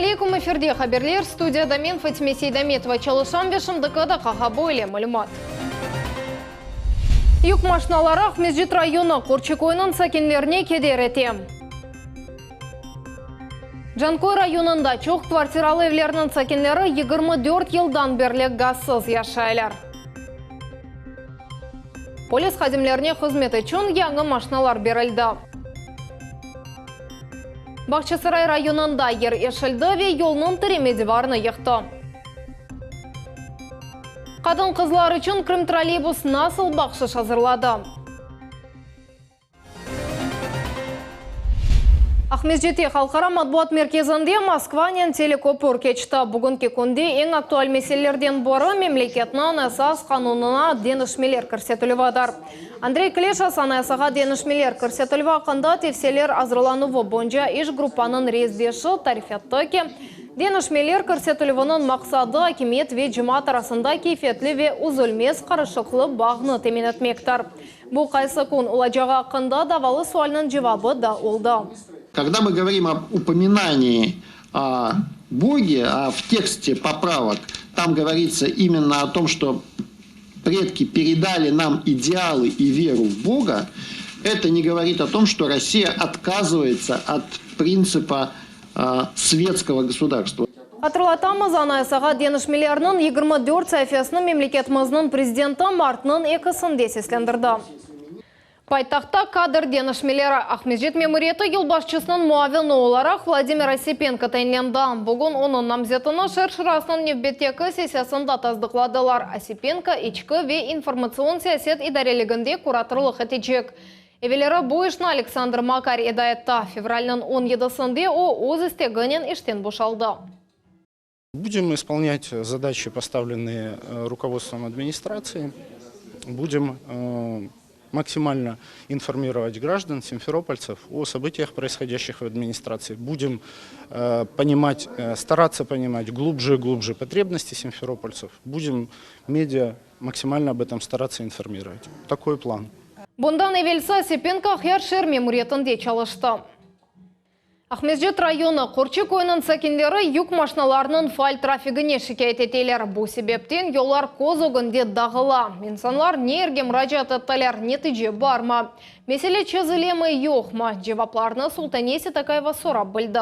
Selâm aleykum, efirde haberler, studiyada men Fatime Seydametova çalışam ve şimdiki daqqağa böyle malümat. Yük maşinaları Aqmescit rayonı Qurçıköyniñ sakinlerine keder ete. Canköy rayonında çoq kvartiralı evlerniñ sakinleri 24 yıldan berli gazsız yaşaylar. Polis hadimlerine hızmet içün yañı maşinalar berildi. Bağçasaray rayonında yer eşildi ve yolnıñ tireme divarını yıqtı. Qadın-qızlar içün Krımtrolleybus nasıl bahşış azırladı? Aqmescitte Halqara matbuat merkezinde Moskvanen telekopür keçti. Bugünki künde eñ aktual meselelerden biri, memleketniñ Esas qanunına deñişmeler kirsetilüvidir. Andrey Klişas Anayasağa deñişmeler kirsetilüvi aqqında tevsiyeler azırlanuvı boyunca iş gruppanıñ reisdeşi tarif etti ki, deñişmeler kirsetilüviniñ maqsadı, akimiyet ve cemaat arasında keyfiyetli ve üzülmez qarışıqlı bağnı temin etmektir. Bu qaysı kün olacağı aqqında davalı sualniñ cevabı da oldı. Kogda mı govorim ob upominanии o Boge, a v teksте popravok tam govoritsya imenno o tom, çto predki peredali nam idealı i veru v Boga, eto ne govorit o tom, çto Rossiya otkazyvaetsya ot printsipa svetskogo gosudarstva. Hatırlatamız, Anayasağa deñişmelerniñ 24 saifesini memleketimizniñ prezidenti martnıñ ekisinde seslendirdi. Paytahtta kadr deñişmeleri. Aqmescit memuriyeti yolbaşçısınıñ muavini olaraq Vladimir Osipenko tayinlendi. Bugün onıñ namzetini şeer şurasınıñ nevbetteki sessiyasında tasdıqladılar. Osipenko içki ve informatsion siyaset idareliginde kuratorlıq etecek. Evelleri bu işni Aleksandr Makar eda etti. Fevralniñ on yedisinde o, öz isteginen işten boşaldı. Budem ispolnât zadaçi, postavlennıye rukovodstvom administratsii. Budem maksimalno informirovat grajdan, simferopoltsev, o sobıtiyah, proishodâşçih v administratsii. Budem ponimat, staratsâ ponimat glubje i glubje potrebnosti simferopoltsev. Budem media maksimalno ob etom staratsâ informirovat. Takoy plan. Bundan evelsi Osipenko Aqyar şeer memuriyetinde çalıştı. Aqmescit rayonı Qurçı köyüniñ sakinleri yük maşinalarınıñ faal trafigine şikâyet eteler. Bu sebepten yollar köz ögünde dağıla. İnsanlar ne yerge muracaat ettiler, netice barmı? Mesele çezilemi, yoqmı? Cevaplarnı Sultaniye Setakayeva sorap bildi.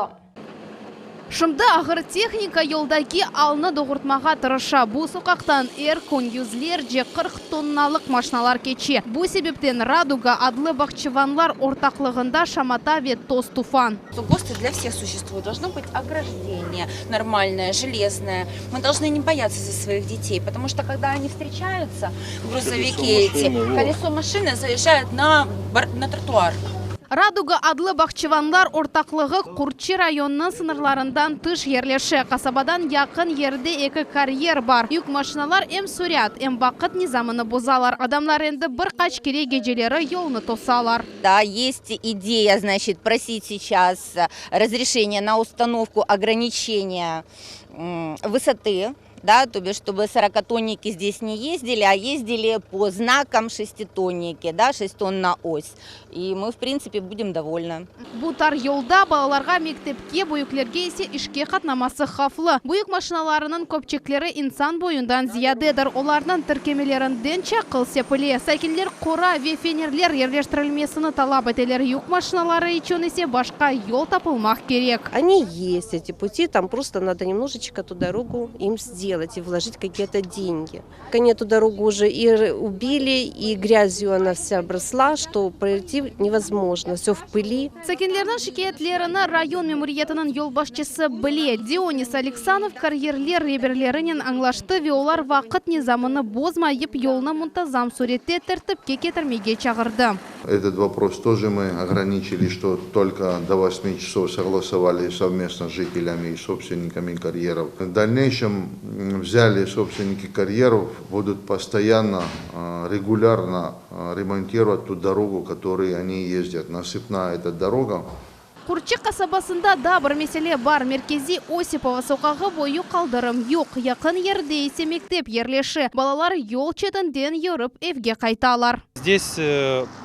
Şimdi ağır tehnika yoldaki alnı doğurtmağa tırışa. Bu soqaqtan er kün yüzlerce 40 tonnalıq maşinalar keçe. Bu sebepten Raduga adlı bağçıvanlar ortaqlığında şamata ve toz-tufan. ГОСТы для всех существуют. Должно быть ограждение нормальное, железное. Мы должны не бояться за своих детей, потому что когда они встречаются, грузовики эти, колесо машины заезжает на на тротуар. Raduga adlı bağçıvanlar ortaqlığı Qurtçı rayonınıñ sıñırlarından tış yerleşe. Qasabadan yaqın yerde eki karyer bar. Yük maşinalar em sürat, em vaqıt nizamını bozalar. Adamlar endi bir qaç kere geceleri yolnı tosalar. Da, est ideya, znaçit, prosit seyças razreşeniye na ustanovku ograniçeniya vısotı. Da, to biş, ştoby sorokatonniki zdes ne yezdili, a yezdili po znakam şestitonniki, da, şest tonn na os. I mı, v printsipe, budem dovolnı. Bu tar yolda balalarğa mektepke, büyüklerge ise işke qatnaması havflı. Büyük maşinalarınıñ köpçekleri insan boyundan ziyadedir. Olarnıñ tirkemelerinden çaqıl sepile. Sakinler qora ve fenerler yerleştirilmesini talap eteler, yük maşinaları içün ise başqa yol tapılmaq kerek. Oni est, eti puti, tam prosto nado nemnožečko tu dorogu im sdelat i vložit kakie-to dengi. Oni etu dorogu uje i ubili, i grâzyu ona vsâ obrosla, çto proyti nevozmojno, vsö v pıli. Sakinlerniñ şikâyetlerini rayon memuriyetiniñ yolbaşçısı bile. Dionis Aleksanov karyerler reberlerinen añlaştı ve olar vaqıt nizamını bozmayıp, yolnı muntazam sürette tertipke ketirmege çağırdı. Etot vopros тоже мы ograniçili, çto tolko do vosmi çasov soglasovali sovmestno s jiteляmi i sobstvennikami karyerov. V dalneyşem vzyali sobstvenniki karyerov budut postoyanno, regulyarno remontirovat tu dorogu, kotoryy oni yezdât, nasıpnaya eta doroga. Qurtçı qasabasında daa bir mesele bar, merkeziy Osipova soqağı boyu qaldırım yoq, yaqın yerde ise mektep yerleşe, balalar yol çetinden yürip evge qaytalar. Zdes,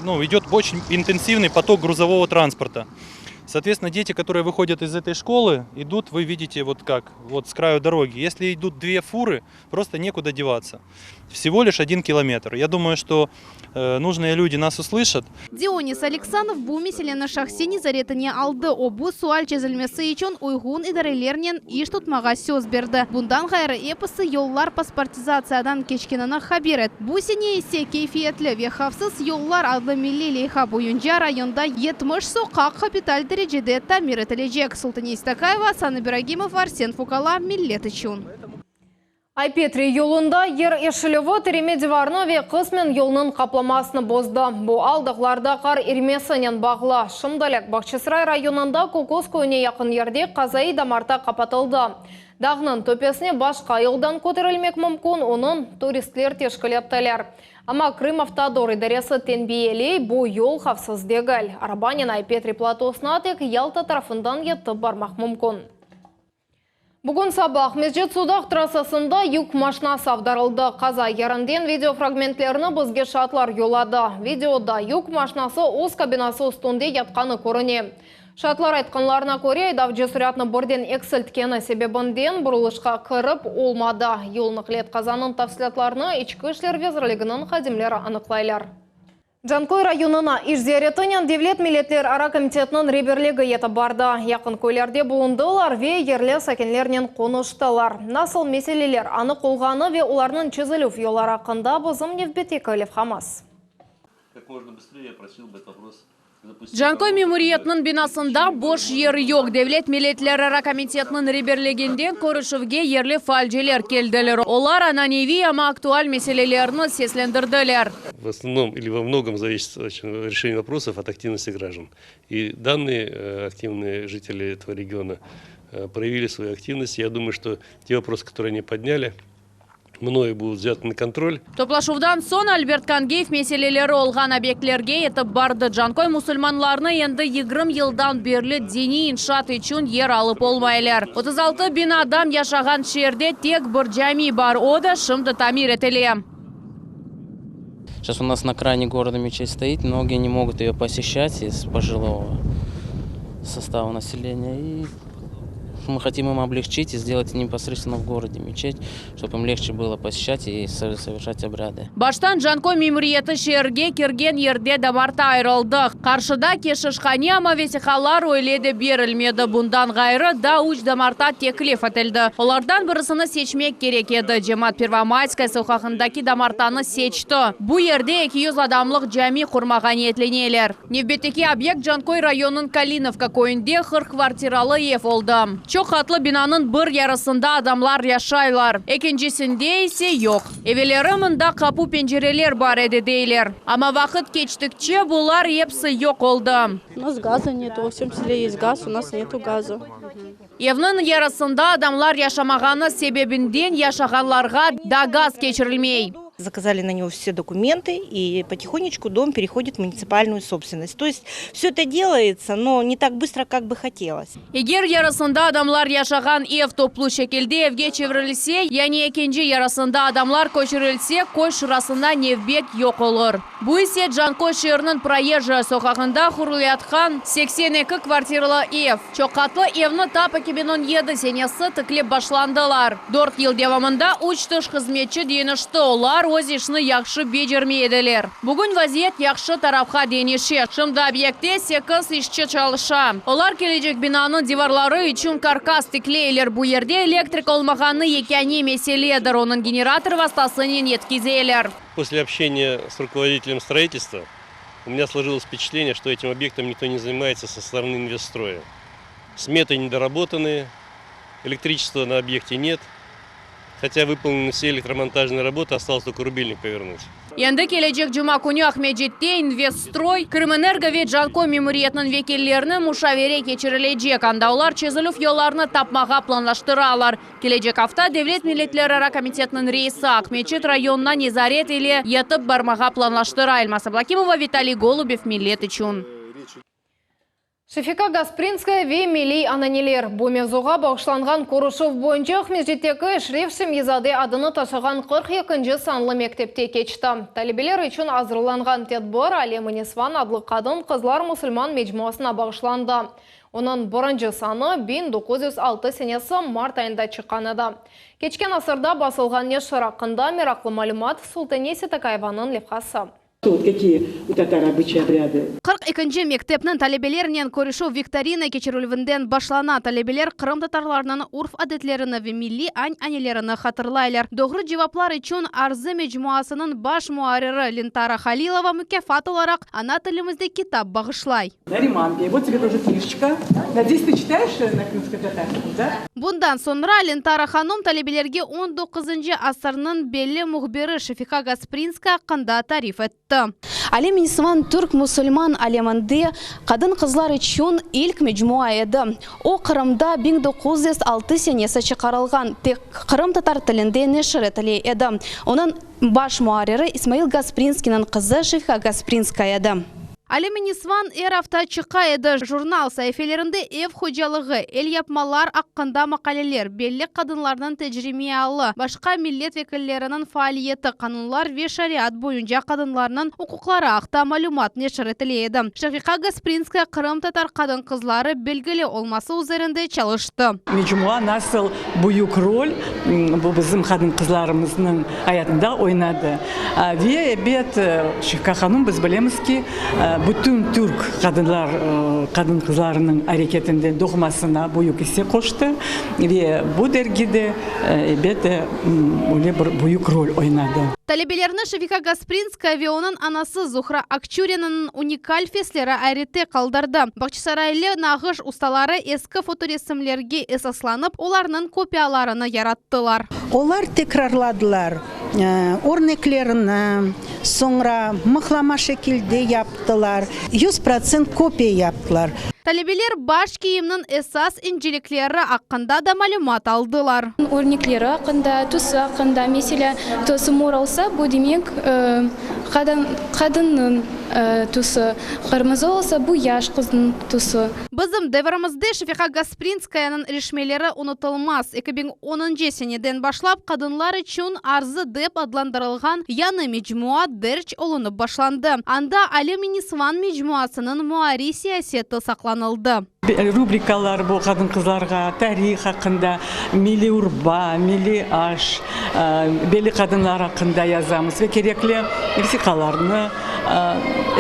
nu, idet oçen intensivnıy potok gruzovogo transporta. Соответственно, дети, которые выходят из этой школы, идут, вы видите, вот как, вот с краю дороги. Если идут две фуры, просто некуда деваться. Всего лишь один километр. Я думаю, что э, нужные люди нас услышат. Dionis Aleksanov bu meseleni şahsiy nezaretine aldı. O, bu sual çezilmesi içün uyğun idarelernen iş tutmağa söz berdi. Bundan ğayrı, episi yollar pasportizatsiyadan keçkenini haber etti. Bu sene ise Keyfiyetli ve havfsız yollar adlı milliy leyha boyunca rayonda 70 soqaq kapital derecede tamir etilecek. Sultane İstakayeva, Asan İbragimov, Arsen Fukala, Millet içün. Ay-Petri yolunda yer eşilüvi tireme divarnı ve qısmen yolnıñ qaplamasını bozdı. Bu al dağlarda qar irimesinen bağlı. Şimdilik Bağçasaray rayonında Kököz köyüne yaqın yerde qazaiy damarta qapatıldı. Dağnıñ töpesine başqa yoldan köterilmek mümkün, onı turistler teşkil ettiler. Amma Krımavtodor idaresi tenbiyeley, bu yol havfsız degil. Arabanen Ay-Petri platosına tek Yalta tarafından yetip barmaq mümkün. Bugün saba Aqmescit-Sudaq trassasında yük maşinası avdarıldı. Qaza yerinden video fragmentlerini bizge şaatlar yolladı. Videoda yük maşinası öz kabinası üstünde yatqanı körüne. Şaatlar aytqanlarına köre, aydavcı süratnı birden eksiltkeni sebebinden burulışqa kirip olmadı. Yol naqliyat qazanıñ tafsilâtlarını İçki işler vezirliginiñ hadimleri anıqlaylar. Canköy rayonına iş ziyaretinen Devlet milletlerara komitetiniñ reberligi yetip bardı. Yaqın köylerde bulundılar ve yerli sakinlernen qonuştılar. Nasıl meseleler anıq olğanı ve olarnıñ çezilüv yolları aqqında bizim nevbetteki levhamız. Canköy memuriyetiniñ binasında boş yer yoq. Devlet milletlerara komitetiniñ reberliginden körüşüvge yerli faalciler keldiler. Olar ananeviy, amma aktual meselelerni seslendirdiler. В основном или во многом зависит решение вопросов от активности граждан. И данные активные жители этого региона проявили свою активность. Я думаю, что те вопросы, которые они подняли, мною будут взяты на контроль. Toplaşuvdan soñ Albert Kangiyev meseleleri olğan obyektlerge yetip bardı. Canköy musulmanlarını endi 20 yıldan berli diniy inşaat içün yer alıp olmaylar. 36 biñ adam yaşağan şeerde tek bir cami bar, o da şimdi tamir etile. Сейчас у нас на окраине города мечеть стоит, многие не могут ее посещать из пожилого состава населения. И мы хотим им облегчить и сделать непосредственно в городе мечеть, чтобы им легче было посещать и совершать обряды. Baştan Canköy memuriyeti şeerge kirgen yerde damarta ayırıldı. Qarşıda keşişhane, amma vesiqalar öyle de berilmedi. Bundan ğayrı da üç damarta teklif etildi. Olardan birisini seçmek kerek edi. Cemaat Pervomayskaya soqağındaki damartanı seçti. Bu yerde 200 adamlıq cami qurmağa niyetleneler. Nevbetteki obyekt Canköy rayonınıñ Kalinovka köyünde 40 kvartiralı ev oldı. Çoq qatlı binanıñ bir yarısında adamlar yaşaylar. Ekincisinde ise yoq. Evelleri mında qapu pencereler bar edi deyler. Amma vaqıt keçtikçe bular episi yoq oldı. У нас газа нету, во всем селе есть газ, у нас нету газа. Evniñ yarısında adamlar yaşamağanı sebebinden yaşağanlarğa da gaz keçirilmey. Заказали на него все документы, и потихонечку дом переходит в муниципальную собственность. То есть все это делается, но не так быстро, как бы хотелось. Eger yarısında adamlar yaşağan ev toplu şekilde evge çevirilse, yani ekinci yarısında adamlar köçürilse, köy şurasına nevbet yoq olur. Bu ise Canköy şeeriniñ Proyejjaya soqağında qurulayatqan 82 kvartiralı ev. Çoq qatlı evni tap 2017 senesi tiklep başlandılar. 4 yıl devamında 3 tış hızmetçi deñişti. Olar öz işini yahşı becermey ediler. Bugün vaziyet yahşı tarafqa deñişe. Şimdi obyektte 8 işçi çalışa. Olar kelecek binanıñ divarları içün karkas tikleyler. Bu yerde elektrik olmağanı yekâne meseledir. Onı generator vastasınen yetkizeler. После общения с руководителем строительства у меня сложилось впечатление, что этим объектом никто не занимается со стороны инвестстроя. Сметы недоработанные, электричества на объекте нет, хотя выполнены все электромонтажные работы, осталось только рубильник повернуть. Endi kelecek cuma künü Aqmescitte Investstroy, Krımenergo ve Canköy memuriyetiniñ vekilleriniñ muşavere keçirilecek. Anda olar çezilüv yollarını tapmağa planlaştıralar. Kelecek afta Devlet milletlerara komitetiniñ reisi Aqmescit rayonına nezaret ile yetip barmağa planlaştıra. Elmaz Ablakimova, Vitaliy Golubev, Millet içün. Şefika Gasprinskaya ve milliy ananeler. Bu mevzuğa bağışlanğan körüşüv boyunca Aqmescitteki Eşref Şemyi-zade adını taşığan 42-nci sanlı mektepte keçti. Talebeler içün azırlanğan tedbir Alem-i Nisvan adlı qadın-qızlar musulman mecmuasına bağışlandı. Onıñ birinci sanı 1906 senesi mart ayında çıqqan edi. Keçken asırda basılğan neşir aqqında meraqlı malümat Sultane Setakayevanıñ levhası. Kakiye u tatar obıçayi obrâdı? 42-nci mektepniñ talebelerinen körüşüv viktorina keçirilüvinden başlana. Talebeler qırımtatarlarnıñ urf-adetlerini ve milliy añ-anelerini hatırlaylar. Doğru cevaplar içün Arzı mecmuasınıñ baş muarriri Lentara Halilova mukâfat olaraq ana tilimizde kitap bağışlay. Nariman bey, vot tebe toje knijçka. Nadeyus, tı çitayış na krımskotatarskом, da? Bundan soñra Lentara hanum talebelerge on doquzıncı asırnıñ belli mühbiri Şefika Gasprinskaya aqqında tarif etti. Alem-i Nisvan türk-musulman aleminde qadın-qızlar içün ilk mecmua edi. O, Qırımda 1906 senesi çıqarılğan, tek qırımtatar tilinde neşir etile edi. Onıñ baş muarriri İsmail Gasprinskiyniñ qızı Şefika Gasprinskaya edi. Alem-i Nisvan er afta çıqa edi. Jurnal saifelerinde ev hocalığı, elyapmalar aqqında maqaleler, belli qadınlarnıñ tecrimealı, başqa millet vekilleriniñ faaliyeti, qanunlar ve şariat boyunca qadınlarnıñ uquqları aqta malümat neşir etile edi. Şefiqa Gasprinskaya qırımtatar qadın-qızları belgili olması üzerinde çalıştı. Mecmua nasıl büyük rol bu bizim qadın-qızlarımıznıñ ayatında oynadı. Ve, ebet, Şefika hanım, biz bilemiz ki, bütün türk qadınlar, qadın-qızlarınıñ areketinde doğmasına büyük isse qoştı ve bu dergide, ebet, öyle bir büyük rol oynadı. Talebelerni Şefika Gasprinskaya ve onıñ anası Zuhra Akçurinanıñ unikal fesleri ayrette qaldırdı. Bağçasaraylı nağış ustaları eski fotoresimlerge esaslanıp, olarnıñ kopiyalarını yarattılar. Olar tekrarladılar örneklerini, soñra mıhlama şekilde yaptılar, 100% kopiya yaptılar. Talebeler baş kiyimniñ esas incelikleri aqqında da malümat aldılar. Örnekleri aqqında, tüsü aqqında, meselâ, tüsü mor olsa, bu demek, qadın, qadınnıñ tüsü, qırmızı olsa, bu yaş qıznıñ tüsü. Bizim devrimizde Şefiqa Gasprinskayanıñ irişmeleri unutılmaz. 2010-ncı seneden başlap qadınlar içün Arzı dep adlandırılğan yañı mecmua derc olunıp başlandı. Anda Alem-i Nisvan mecmuasınıñ muarriy siyaseti saqlanıldı. Rubrikalar bu qadın-qızlarğa tarih aqqında, milliy urba, milliy aş, belli qadınlar aqqında yazamız ve kerekli vesiqalarnı,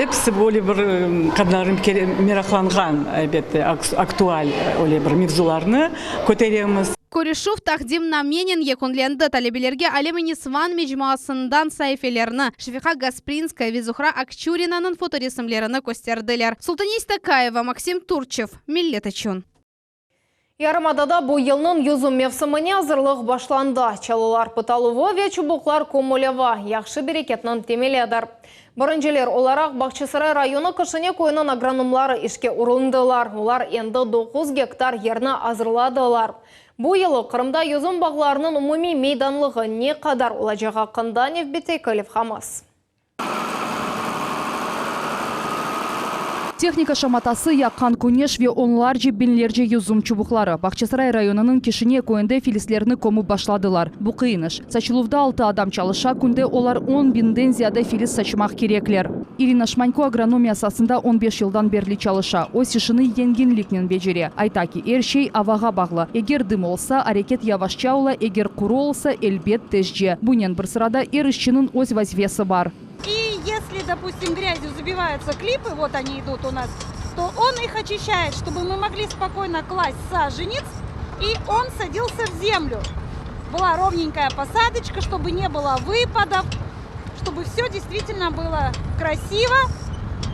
episi böyle bir qadınlarnıñ meraqlanğan, elbette, aktual öyle bir mevzularnı köteremiz. Körüşüv taqdimnamenen yekünlendi. Talebelerge Alem-i Nisvan mecmuasından saifelerni, Şefiqa Gasprinskaya ve Zuhra Akçurinanıñ fotoresimlerini kösterdiler. Sultaniye Stakayeva, Maksim Turçev, Millet içün. Yarımadada bu yılnıñ yüzüm mevsimine azırlıq başlandı. Çalılar pıtaluvı ve çubuqlar kömülüvi, yahşı bereketniñ temelidir. Birinciler olaraq Bağçasaray rayonı Kişine köyüniñ agronomları işke urundılar. Olar endi 9 gektar yerni azırladılar. Bu yılı Qırımda yüzüm bağlarınıñ umumiy meydanlığı ne qadar olacağı aqqında nevbetteki levhamız. Tehnika şamatası, yaqqan küneş ve onlarce biñlerce yüzüm çubuqları. Bağçasaray rayonınıñ Kişine köyünde filislerni kömüp başladılar. Bu qıyın iş. Saçıluvda altı adam çalışa, künde olar on biñden ziyade filis saçmaq kerekler. İrina Şmanko agronomiya saasında on beş yıldan berli çalışa. Öz işini yenginliknen becere. Ayta ki, er şey avağa bağlı. Eger dım olsa, areket yavaşça ola, eger quru olsa, elbet, tezce. Bunen bir sırada er işçiniñ öz vazifesi bar. И если, допустим, грязью забиваются клипы, вот они идут у нас, то он их очищает, чтобы мы могли спокойно класть саженец, и он садился в землю. Была ровненькая посадочка, чтобы не было выпадов, чтобы все действительно было красиво,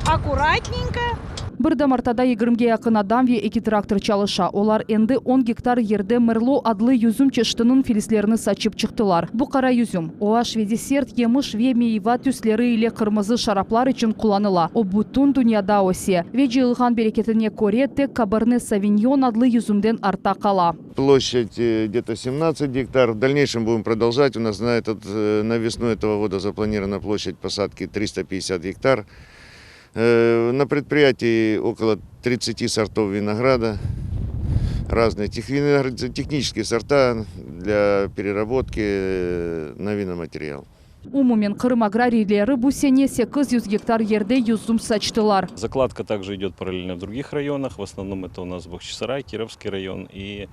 аккуратненько. Bir damartada yigirmige yaqın adam ve eki traktor çalışa. Olar endi on gektar yerde Merlo adlı yüzüm çeşitiniñ filislerini saçıp çıqtılar. Bu qara yüzüm, o aş ve desert, yemiş ve meyva tüsleri ile qırmızı şaraplar içün qullanıla. O bütün dünyada öse ve cıyılğan bereketine köre tek Kaberne Sovinyon adlı yüzümden artta qala. Ploşçad gde-to 17 gektar. В дальнейшем будем продолжать. У нас на этот, на весну этого года запланирована площадь посадки 350 гектар. На предприятии около 30 сортов винограда, разные технические сорта для переработки на виноматериал. Umumen Qırım agrariyleri bu sene 800 gektar yerde yüzüm saçtılar. Закладка также идет параллельно в других районах. В основном это у нас Бахчисарай, Кировский район и,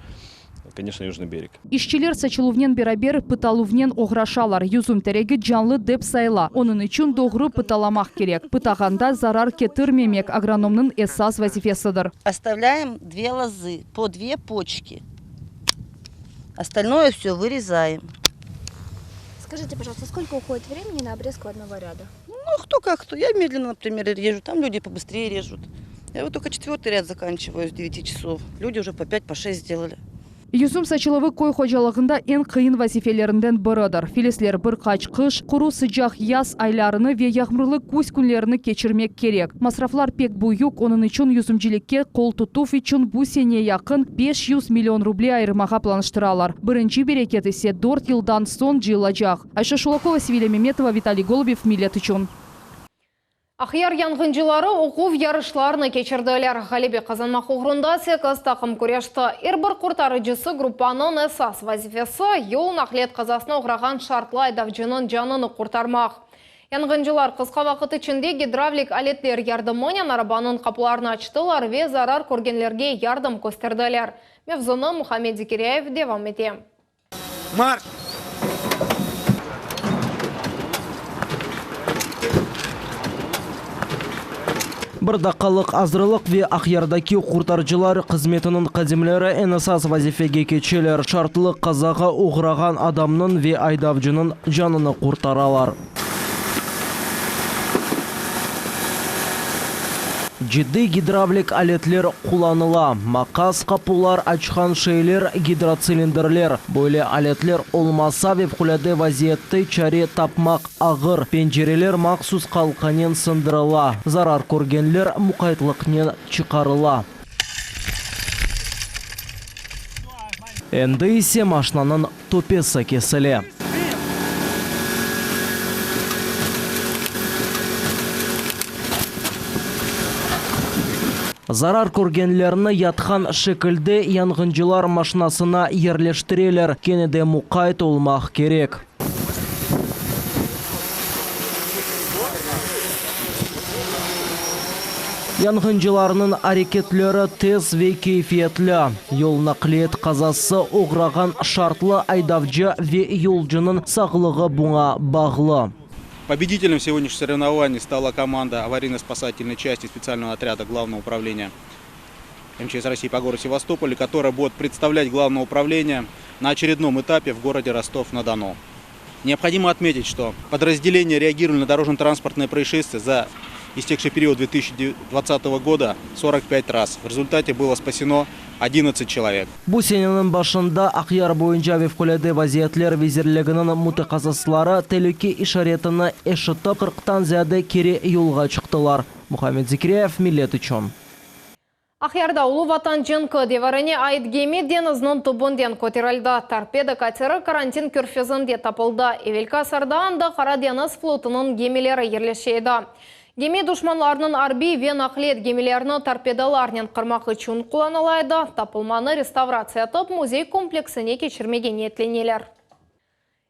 конечно, Южный берег. İşçiler saçıluvnen beraber pıtaluvnen oğraşalar. Yüzüm teregi canlı dep sayıla. Onıñ içün doğru pıtalamaq kerek. Pıtağanda zarar ketirmemek agronomnıñ esas vazifesidir. Оставляем две лозы, по две почки. Остальное все вырезаем. Скажите, пожалуйста, сколько уходит времени на обрезку одного ряда? Ну, кто как кто. Я медленно, например, режу, там люди побыстрее режут. Я вот только четвертый ряд заканчиваю с 9 часов. Люди уже по 5, по 6 сделали. Yüzüm saçıluvı köy hocalığında eñ qıyın vazifelerinden biridir. Filisler bir qaç qış, quru sıcaq yaz aylarını ve yağmurlı küz künlerini keçirmek kerek. Masraflar pek büyük, onıñ içün yüzümcilikke qol tutuv içün bu sene yaqın 500 million ruble ayırmağa planlaştıralar. Birinci bereket ise dört yıldan soñ cıyılacaq. Ayşe Şulakova, Sevilya Memetova, Vitaliy Golubev, Millet içün. Aqyar yanğıncıları oquv yarışlarını keçirdiler. Ğalebe qazanmaq oğrunda sekiz taqım küreşti. Er bir qurtarıcısı gruppanıñ esas vazifesi, yol naqliyat qazasına oğrağan şartlı aydavcınıñ canını qurtarmaq. Yanğıncılar qısqa vaqıt içinde gidravlik aletler yardımınen arabanıñ qapılarını açtılar ve zarar körgenlerge yardım kösterdiler. Mevzunı Muhammed Zekiryayev devam ete. Marş! Bir daqqalıq azırlıq ve Aqyardaki qurtarıcılar hızmetiniñ hadimleri eñ esas vazifege keçeler, şartlı qazağa oğrağan adamnıñ ve aydavcınıñ canını qurtaralar. Ciddiy gidravlik aletler qullanıla, maqas, qapular açqan şeyler, gidrotsilindrler. Böyle aletler olmasa, fevqulâde vaziyette çare tapmaq ağır. Pencereler mahsus qalqanen sındırıla, zarar körgenler muqaytlıqnen çıqarıla. Endi ise maşnanıñ töpesi kesile. Zarar körgenlerni yatqan şekilde yanğıncılar maşnasına yerleştireler, kene de muqayt olmaq kerek. Yanğıncılarnıñ areketleri tez ve keyfiyetli. Yol naqliyet qazası oğrağan şartlı aydavcı ve yolcunıñ sağlığı buña bağlı. Победителем сегодняшних соревнований стала команда аварийно-спасательной части специального отряда Главного управления МЧС России по городу Севастополю, которая будет представлять Главное управление на очередном этапе в городе Ростов-на-Дону. Необходимо отметить, что подразделения реагировали на дорожно-транспортное происшествие за истекший период 2020 года 45 раз. В результате было спасено 11 человек. Bu seneniñ başında Aqyar boyunca Fevqulâde vaziyetler vezirliginiñ mütehassısları telüke işaretini eşitip, qırqtan ziyade kere yolğa çıqtılar. Muhammed Zekiryayev, Millet içün. Aqyarda Ulu Vatan cenki devirine ait gemi deñizniñ tübünden köterildi. Torpeda kateri Karantin körfezinde tapıldı. Evelki asırda anda Qara deñiz flotunıñ gemileri yerleşe edi. Gemi duşmanlarnıñ arbiy ve naqliyet gemilerini torpedalarnen qırmaq içün qullanıla edi. Tapılmanı restavratsiya etip, müzey kompleksine keçirmege niyetleneler.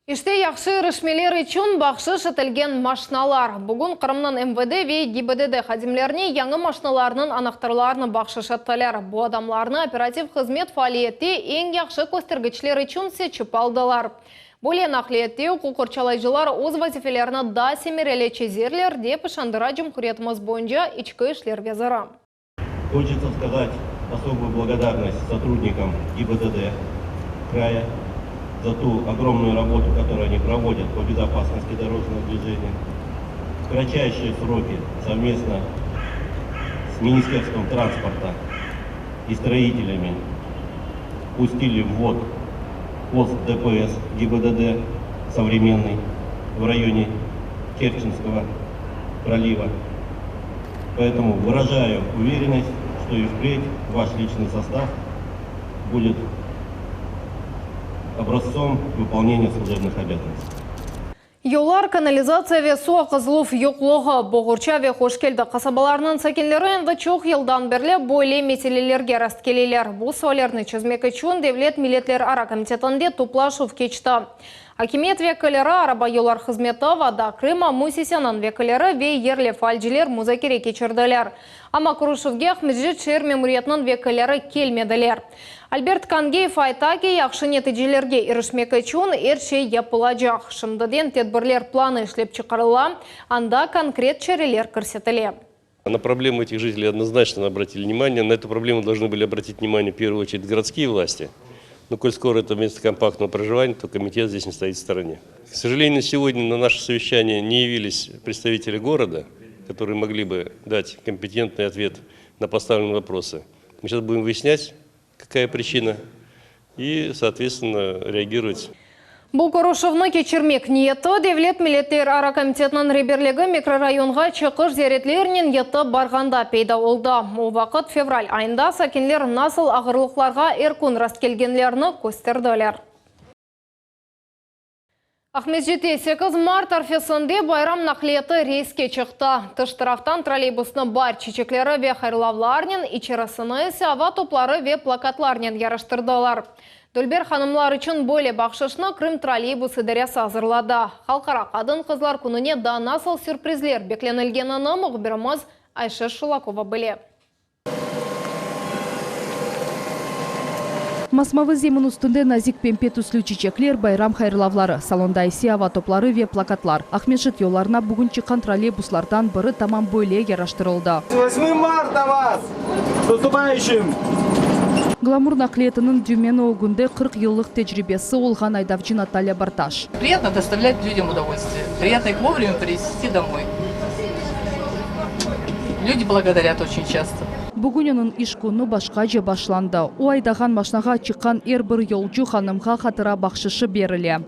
İşte yahşı irişmeler içün bahşış etilgen maşnalar. Bugün Qırımnıñ MVD ve GİBDD hadimlerine yañı maşnalarnıñ anahtarlarını bahşış ettiler. Bu adamlarnı operativ hızmet faaliyette eñ yahşı köstergiçler içün seçip aldılar. Böyle naqliyette uquq qorçalayıcılar öz vazifelerini daa semereli çezerler, dep işandıra cumhuriyetimiz boyunca içki işler veziri. Хочется сказать особую благодарность сотрудникам ГИБДД края за ту огромную работу, которую они проводят по безопасности дорожного движения. В кратчайшие сроки совместно с Министерством транспорта и строителями пустили в ввод пост ДПС ГИБДД современный в районе Керченского пролива. Поэтому выражаю уверенность, что и впредь ваш личный состав будет образцом выполнения служебных обязанностей. Yollar, kanalizatsiya ve suv aqızıluv yoqluğı, Boğurça ve Hoşkeldi qasabalarınıñ sakinleri endi çoq yıldan berli böyle meselelerge rastkeleler. Bu suallerni çezmek içün Devlet milletlerara komitetinde toplaşuv keçti. Akimiyet vekilleri, araba yollar hızmeti, Voda Krıma müessiseniñ vekilleri ve yerli faalciler muzakere keçirdiler. Amma körüşüvge Aqmescit şeer memuriyetiniñ vekilleri kelmediler. Albert Kangiyev ayta ki, yahşı neticelerge irişmek içün er şey yapılacaq. Şimdiden tedbirler planı işlep çıqarıla, anda konkret çareler kirsetile. На проблему этих жителей однозначно обратили внимание. На эту проблему должны были обратить внимание в первую очередь городские власти. Но коль скоро это место компактного проживания, то комитет здесь не стоит в стороне. К сожалению, сегодня на наше совещание не явились представители города, которые могли бы дать компетентный ответ на поставленные вопросы. Мы сейчас будем выяснять, какая причина, и, соответственно, реагировать. Bu körüşüvni keçirmek niyeti Devlet milletlerara komitetiniñ reberligi mikrorayonğa çıqış ziyaretlerinen yetip barğanda peyda oldı. O vaqıt, fevral ayında, sakinler nasıl ağırlıqlarğa er kün rastkelgenlerini kösterdiler. Aqmescitte 8 mart arfesinde bayram naqliyatı reyske çıqtı. Tış taraftan trolleybusnı baar çiçekleri ve hayırlavlarnen, içerisini ise ava topları ve plakatlarnen yaraştırdılar. Dülber hanımlar içün böyle bahşışnı Krımtrolleybus idaresi azırladı. Halqara qadın-qızlar kününe daa nasıl sürprizler beklenilgenini mühbirimiz Ayşe Şulakova bile. Masmavı zemin üstünde nazik pempe tüslü çiçekler, bayram hayırlavları, salonda ise ava topları ve plakatlar. Aqmescit yollarına bugün çıqqan trolleybuslardan biri tamam böyle yaraştırıldı. С восьмым марта вас! С наступающим! Glamur naqliyetiniñ dümeni ögünde 40 yıllıq tecribesi olğan aydavcı Natalya Bartaş. Priyatno dostavlât lüdям udovolstviye, priyatno ih vovremâ privesti domoy. Lüdi blagodarât oçün çasto. Bugün onıñ iş künü başqace başlandı. O aydağan maşnağa çıqqan er bir yolcu hanımğa hatıra bahşışı berile.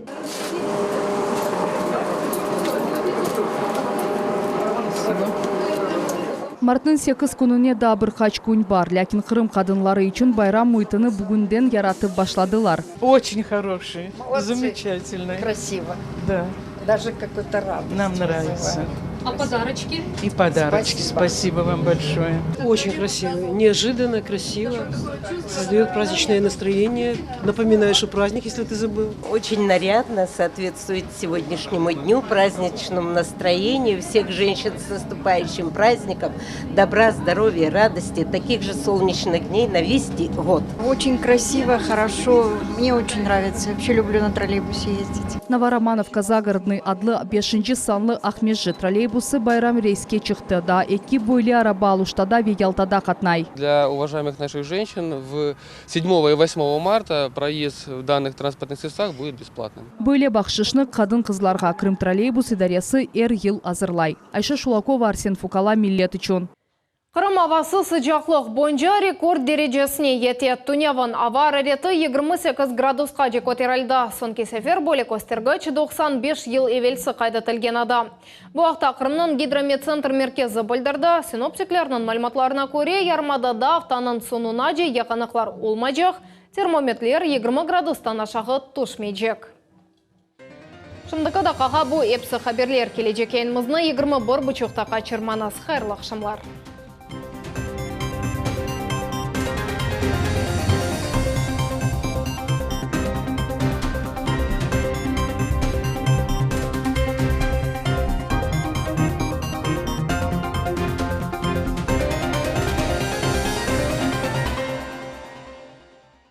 Martnıñ 8 kününe daa bir qaç kün bar, lâkin Qırım qadınları içün bayram müitini bugünden yaratıp başladılar. Oçün horoşiy, zamечательныy. Krasivo. Da. Daje kakoy-to radost Nam nravitsya. A podaroçki? I podaroçki, spasibo vam bolşoye. Oçün krasivo, neojidanno krasivo, sozdayot prazdniçnoye nastroyeniye, napominayet, çto praznik, esli tı zabıl. Oçün narâdno, sootvetstvuet segodnâşnemu dnü, prazdniçnomu nastroyeniyu. Vseh jenşçin s nastupayuşim prazdnikom! Dobra, zdorovya, radosti, takih je solneçnih dney na ves god! Oçün krasivo, horoşo, mne oçün nravitsya, voobşe lüblü na trolleybuse yezdit. Novoromanovka Zagorodnıy adlı beşinci sanlı Aqmescit trolleybusı bayram reyske çıqtı. Daa eki böyle araba Aluştada ve Yaltada qatnay. Для уважаемых наших женщин в седьмого и восьмого марта проезд в данных транспортных средствах будет бесплатным. Böyle bahşışnı qadın-qızlarğa Krımtrolleybus idaresi er yıl azırlay. Ayşe Şulakova, Arsen Fukala, Millet içün. Qırım avası sıcaqlıq boyunca rekord derecesine yete. Tünevin ava arareti 28 gradusqace köterildi. Soñki sefer böyle köstergiç 95 yıl evelsi qayd etilgen edi. Bu aqta Qırımnıñ Gidromettsentr merkezi bildirdi. Sinoptiklerniñ malümatlarına köre, yarımadada aftanıñ soñunace yağanaqlar olmaycaq, termometler 20 gradustan aşağı tüşmeycek. Şimdiki daqqağa bu episi haberler. Kelecek yayınımıznı 21 buçuqta qaçırmañız. Hayırlı aqşamlar.